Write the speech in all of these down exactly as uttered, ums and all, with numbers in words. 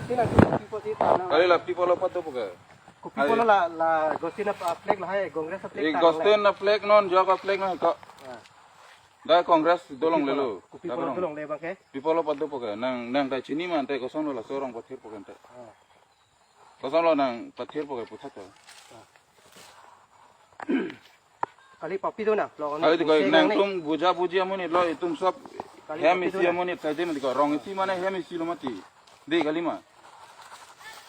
Kali la people lo pado puke. Kopi pulo la, la Gostin a flag lahai, Congress a flag Eh, ta Gostin a flag non, jok a flag non ko. Ah. Da Congress dolonglelo. Kopi pulo dolongle abang ke. People lo pado puke. Nang, nang ta chini ma ante kosonlo laso rong pathir puke ante. Ah. Kosonlo nang pathir puke puthak ko. Kali papi do na, lo. Kali tiko nang nangtum buja buji amonit lo, itum sob kali hem papi do isi na. Amonit saje mati ko, rong isi mane hem isi lo mati. Dei kali ma.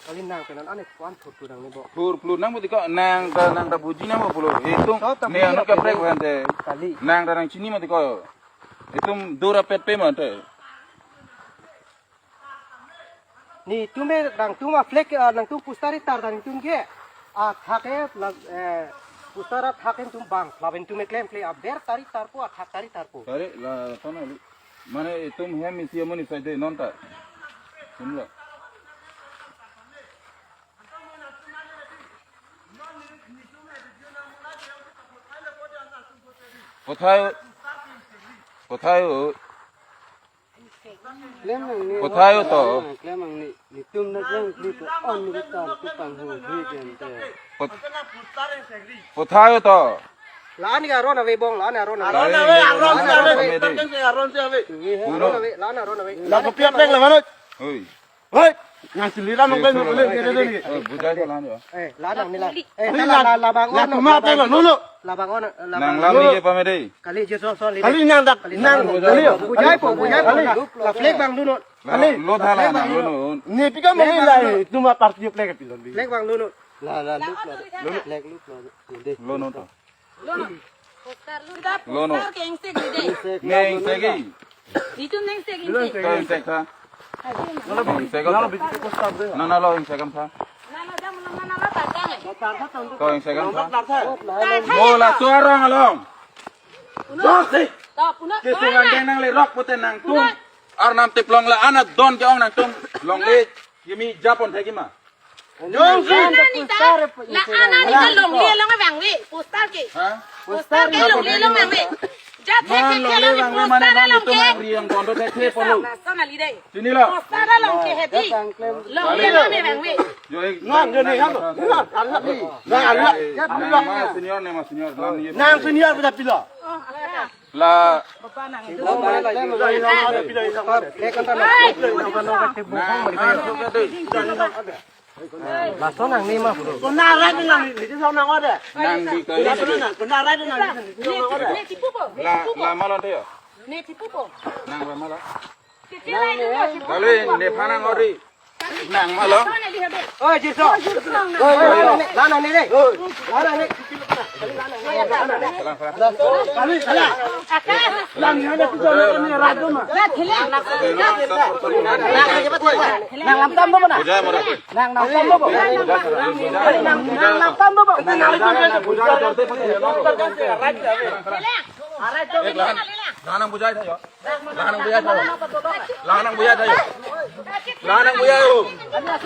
Kali nang penan ane kuan thur thur nang ni bo. Thur thur nang mati ko, nang ta, nang ta buji nang bo pulo. Itum sob ta ne buji anut na kaprek pede. Bhante. Kali. Nang ta nang chini mati ko. Itum dura pet pe mante. Netum me nangtum a flag, ah, nangtum poster ri tar ta netum ke. Ah, thak ke, la, eh, poster a thak ke netum bang, lapen netum me klem klem aber tari tarpo, ah, thak tari tarpo. Tari la sana lu. Mane itum hem isi amonit saje non ta. Simla. Pothai, pothai o. Klem nang ni. Pothai o to. Klem nang ni, netum na klem kli to on ni ta tu pang hu hi jen te. Pot-, pothai o to. La-an ke aron ave bong, la-an aron ave. Aron ave, aron ave, aron ave. Aron ave, la-an aron ave. La kopi apleng la mano. Oi. Hei, nang sili ram nang klem nang klem kere deni. Eh, buja jalan ya. Eh, la nang ni la. Eh, la, la, la, la bang la on, tuma la bang, telo, no, no. La bang on, la bang. Nang lam ni ke pame dei. Kali je so so li. Kali nang dak, nang, kali. Bujai po, bujai po. Kali. La flag bang dun non. Kali. Lo thala nang lo non. Ni pika mani la, tuma party flag pilo. Flag bang dun non. La, la, look lo. Flag look lo. Dei. Lo non to. Lono. Poster lo. Poster ke engsek di dei. Neng segi. Itum neng segi. Kau engsek tha. Neng segi. Nana lo engsek kam tha. Nana jam nana lo tatang. Kau engsek kam tha. Mo la suarang along. Uno. Jose. Ta puno. Kesungan deng nang le rok pute nangtum. Arnam tiplong la ana don ke ong nangtum. Longle. Yemi Japon thagi ma. Jongsi. La ana ni ta, la ana ni ta longle long abang we, poster ke. Ha? Poster ke longle long abang we. Jat the man ke longle long abang we mane poster man long itu ke. Mang riang kondo the the polo. Sana, sana li dei. Sini lo. Poster long ke heavy. Longle long abang we. Yo ek. Nang, yo ni, nang, nang, nang, nang, nang, nang, nang, nang, senior ne ma senior. Nang senior pada pilo. Oh, ala. La. Laso nang ni ma bro. Kona rai nang ni, ni so nang ode. Nang di kali. Kona rai nang ni, ni so nang ode. La, la malon de yo. Nang la malon. Kali ne phanang ori. Nang malo. Oi, Jiso. Oi, oi, oi, lana ni dei. Lana ni. Kali, kali. Lang ni ada tu jalan ni radu ma. Nang lam tam do na. Bujai mora. Nang lam tam do. Nang, nang lam tam do. Bujai dorte pati. Nang bujai tha yo. Lanang bujai tha. Lanang bujai tha yo. Lanang bujai yo.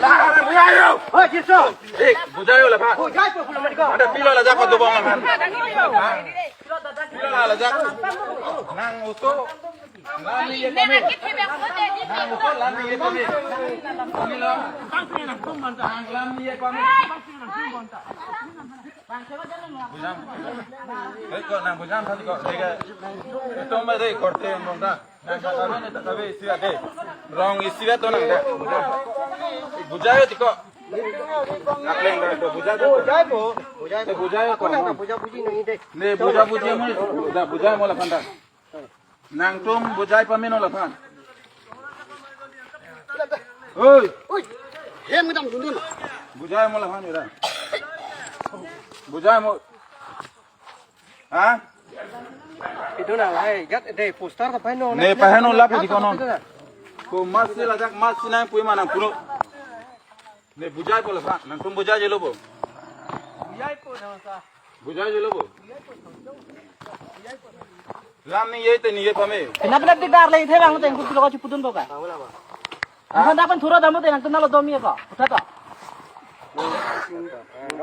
Lanang bujai yo. Hoi, Jiso. Eh, bujai yo laphan. Bujai po pulo mati ko. Ada pilo lajak patubong laphan. Ha? Pilo lajak. Nang uto. Lam ni ye pame. Nang uto lam ni ye pame. Pamilo. Nang lam ni ye pame. Bujam. Hei, ko nang bujam tadi ko. Dega. Itu mah deh korte yang bongka. Nang kata mana tak tahu isi ada. Rong isi ada tu nang dah. Bujai tiko. Akleng dah tu bujai tu. Bujai po. Bujai po. Bujai ko. Nang bujai bujai nang ide. Ne bujai bujai mo. Dah bujai mo laphan dah. Nangtum bujai pame non laphan. Oi. Oi. Hem kedam dundun. Bujai mo laphan ira. Bujai mo. Ha? Itu na hai gat de poster ta paheno. Ne paheno lap di kono. Ko mas si lajak mas si nang pui manang puno. Ne bujai po laphan, nangtum bujai jelo po. Bujai jelo po. Lam ni ye te ni ye pame. Kenapa nanti dar lagi thevang teng kutu lo ka chipudun po ka? Bukan dapat thura damu te nangtum nalo dom ye ko. Udah to.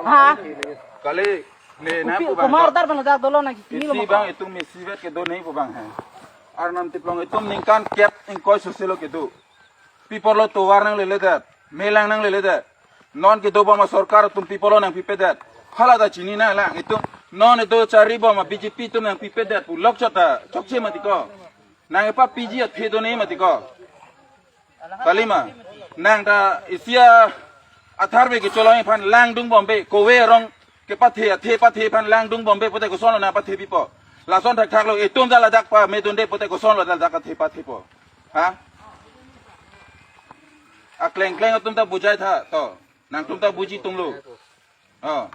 Ha? Kali ne na pu bang. Komar dar pala jak dolo na kini lo. Isi bang itum isi vet kedo nei pu bang hai. Arnam tiplong itum ningkan kep ingkoi soselo kedo. People lo tovar nanglele det. Melang nanglele det. Non kedo bom asorkar atum pi pulo nangpipedet. Hala ta chinine lang itum. Non kedo chari bom a B J P atum nangpipedet pu lok chot ta chokche mati ko. Nang epapiji athe done mati ko. Kalima. Nang ta isi a atharve kecholong aphan langdun bombe. Kove arong kepathe, athe pathe aphan langdun bombe pote kosonlo nangpathe pipo. Lason thakthak lo, itum ta ladak pamedunde pote kosonlo ladak athe pathepo. Ha? Akleng kleng atum ta bujai tha to. Nangtum ta buji tumlo. Oh.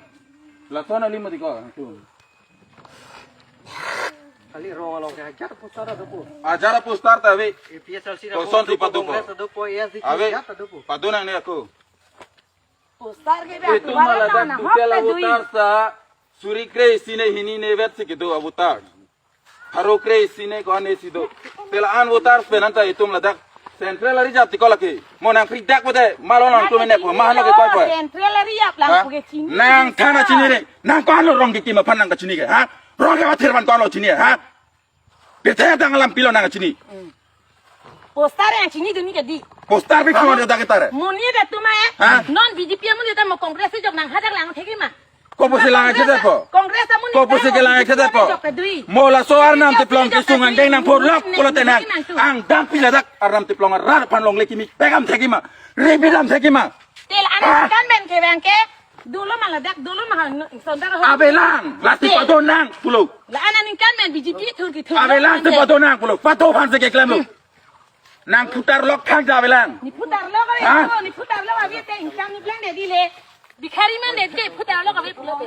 Lason kali mati ko nangtum. Kali rong along ke hajar poster ada po. Hajar poster ta ave. A P H L C ada po, koson si padu po. Congress ada po, A I C C Ave. Ada po. Padu nangne ako. Poster ke itum malah dak na dutel hok ta dui. Voter sa suri kre-isi ne hini ne vet si kedo a voter. Pharo kre-isi ne ko-an isi do. Te la-an voters pen anta itum ladak Central ari jati ko lake. Mo nangprik dak pote. Malo nangtum ne po. Mahano ke koi po. Central ari ap lang. Ha? Puke chini. Nang thana chini re. Nang ko-anlo rong kekim aphan nang kachini ke. Ha? Rong ke pathir aphan ko-anlo chini ha? Pithe dang alam pilo nang kachini. Poster yang chinidunde ke di. Poster pi kama dia dak tare. Muni be tuma eh. Ha? Non B J P muni ta mo Congress jok nang hajar lang thekima. Kopusi lang akhede po. Congress amun. Kopusi ke lang akhede po. Jok kedui. Mo laso Arnam Teplong kesung angdeng nang porlok pulote nang. Angdeng pi ladak Arnam Teplong arat aphan longle kimi pegam thekima. Ribidam thekima. Te la-an aningkan pen kevang ke. Dolo ma ladak, dolo ma hang, sonda ho. Avelang, lasi pado nang pulo. La-an aningkan pen B J P thur kethur. Avelang si pado nang pulo. Pado aphan si keklemlo. Nang putar lok thang ja avelang. Ne putar lok ave, ha? Ne putar lok ave te ingkang ne pleng de dile. Bikhari man de ke putar lok ave pulo.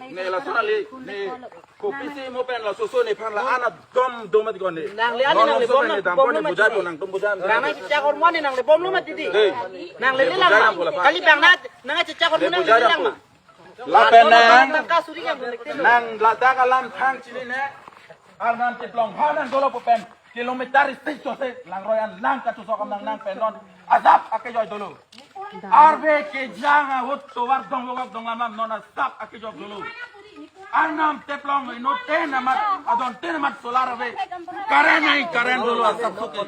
Ne lason kali, ne kopisi mo pen laso so nephan la-an adom dom mati ko ne. Nangle ani nangle bom nang, bom lo mati. Bujai ko nangtum bujai. Nang nang chechak hormone nangle bom lo mati di. Hey. Nangle le lang. Kali bang nat, nang chechak hormone nangle le lang. Lapen nang, nang ladak alam thang chinine. Arnam Teplong ha nang dolo pu pen kilometer isi chose langroi an nang kachosok am nang nang pen non asap akejoi dolo. Arve kejang ahut tovar dong logak dong lamam non asap akejok dolo. Arnam Teplong inut ten amat adon ten amat solar ave. Current nai current dolo asap soke.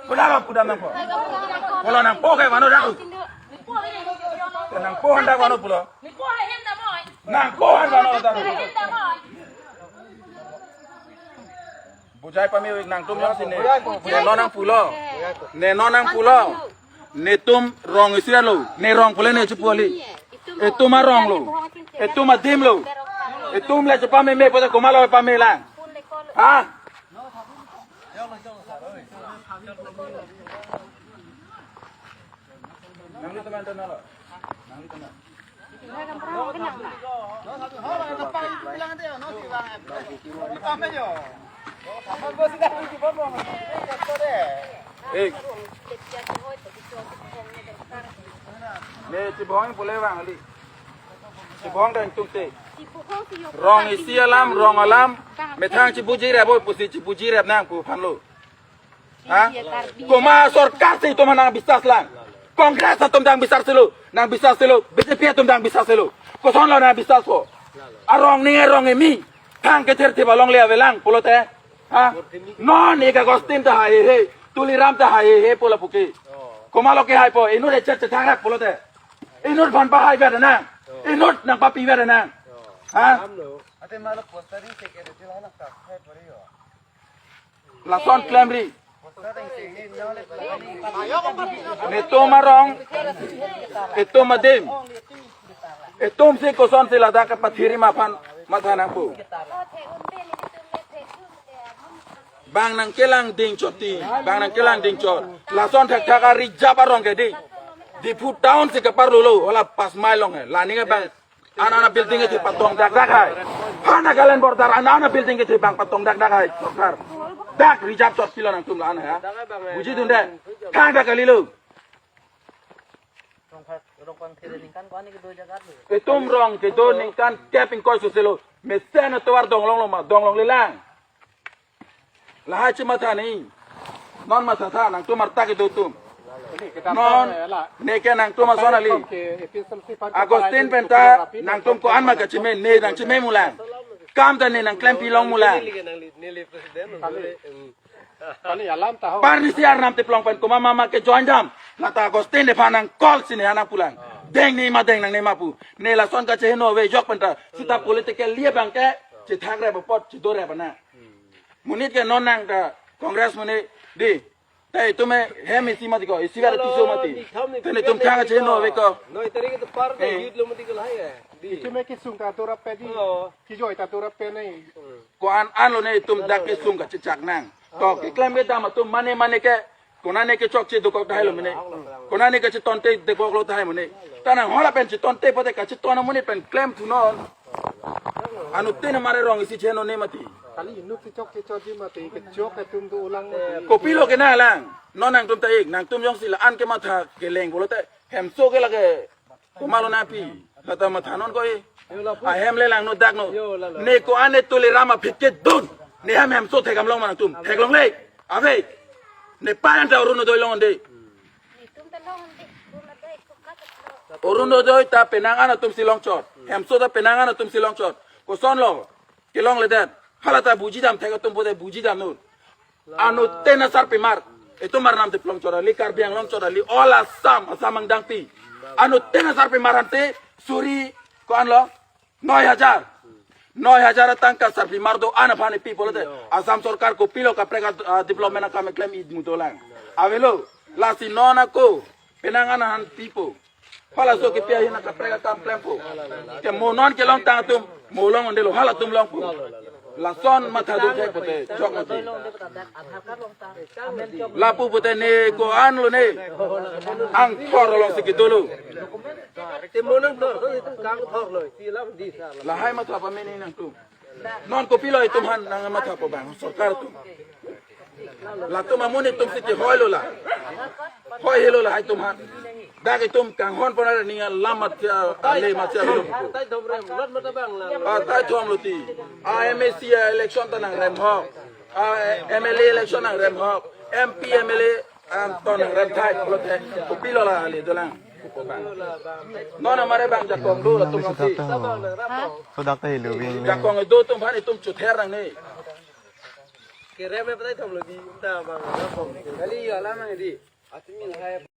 Pudalo pudam nangpo. Pulo nangpo ke mano daku. Nangpo handa mano pulo. Nangpo handa mano daku. Bujai pame nangtum jongsi ne. Ne non nangpulo. Ne non nangpulo. Netum rong isi lo. Ne rong pule ne chepu kali. Itum arong lo. Itum adim lo. Itum le chepameme pote komatlo pame lang. Ha? Nangli teman teman lo. Nangli teman. Eh. Ne chibong pule bang ali. Chibong dang tung te. Rong isi alam, rong alam. Methang chibuji rep oi pusi chibuji rep nang pu aphan lo. Ha? Komat asorkar si itum nang bisas lang. Congress atum dang bisas selo, nang bisas selo, B J P atum dang bisas selo. Kosonlo nang bisas ko. Arong ne arong emi. Thang kethir thip along le avelang pulote. Ha? Non ik Agustin ta hai he. Tuliram ta hai he pulo puke. Komatlo ke hai po. Inut echet chetang rak pulote. Inut aphan pahai vet nang. Inut nangpapi vet nang. Ha? Ate malo postering secretary lang nang tak hai pori yo. Lason klemri. Netum arong, itum adim. Itum si kosonsi ladak kepathiri ma aphan matha nangpo. Bang nangkelang ding chot ti, bang nangkelang ding chot. Lason thakthak a-reserve arong ke di. Diphu town si keparlo lo, hala pas mai long he. Lani ke bang. An-an a-building kethe patong dakdak hai. Ha Nagaland border an-an a-building kethe bang patong dakdak hai. Sorkar. Dak reserve chot pilo nangtum la-an ha. Bujidunde. Thang dak kalilo. Itum rong kedo ningkan kep ingkoi sose lo. Mesen atovar donglonglo ma, donglongle lang. Lahai chematha ni. Non mathatha nangtum arta kedo atum. Non neke nangtum ason kali. Agustin penta nangtum ko-an ma kacheme, ne nangcheme mulang. Kam ta ne nangklempi long mulang. Pani alam ta ho. Parnisi arnam teplong pen komat mama ke join dam. Lata Augustine de phanang call sini anang pulang. Deng ne ma deng nangne ma pu. Ne lason kacheheno ave jok penta. Sita political liye bang ke. Chethak rep apot chedor rep ana. Monit ke non nang ta Congress monit di. Te itum hem isi mati ko, isi kare tiso mati. Te netum thang kacheheno ave ko. Noi tarik itu par Eh. Youth lo mati ko lahai ya. Di. Itum ke sung ta tura pe di. Oh. Kijoi ta tura pe nai. Ko-an an lo ne itum dak kesung kachechak nang. To keklem kedam atum mane mane ke. Konane kechokche dokok tahai lo mene. Konane kachetonte dokok lo tahai mene. Ta nang hala pen chetonte pote kacheton amonit pen klemthunon. Anuttin amare rong isi cheno ne mati. Kali inut si chokche chotji mati, kechok atum tu ulang mati. Kopilo ke na lang. Non nangtum ta ik, nangtum jongsi la-an kematha keleng pulote. Hemso ke lake. Komat lo napi. Lata mathanon ko e. Ahem le langno dakno. Ne ko-an ne Tuliram aphi kedun. Ne hem hemso thekdam long ma nangtum. Theklong le. Ave. Ne payan ta Orunodoi longonde. Orunodoi ta penang an atum si longchot. Hemso ta penang an atum si longchot. Koson lo. Kelongledet. Hala ta buji dam thek atum pote buji damnon. Anuttin asarpimar. Itum arnam teplong chot kali, Karbi Anglong chot kali, all Assam, Assam angdangpi. Anuttin asarpimar ante suri ko-an lo? Noi hajar. Noi hajar atangka sarpimar do-an aphan ipi pulote. Assam sorkar kopilo kaprek a, a, development akam keklem id mudolang. Avelo, lasi non ako, penang an aphan pipo. Halaso kepi ahin akaprek akam klempo. Ke mo non kelongtang atum, mo longondelo, halatum longpo. Lason matha do thek pote, chok mati. Lapu pote ne ko-an lo ne. Angthor alongsi kedolo. Te mo nang thor, to itum kangthor lo, si lam di sa. Lahai matha pamene nangtum. Non kopilo itum aphan nang matha po bang, sorkar atum. Latum amonit atum si kehoi lo la. Hoi helo lahai atum aphan. Dak itum kanghon pon aning alam matha, ale matha lo. Tai thom rem, lot mata bang la. Ah, tai thom lo ti. Ah, M A C election ta nangrem ho. Ah, M L A election nangrem ho. M P, M L A, ah, to nangrem thai pulote. Kopilo la ale dolang. Non amare bang jakong do latum si. Sudah teh lu bing. Jakong do atum aphan itum chother nangne. Kerem e patai thom lo di ta bang. Kali alam nang di.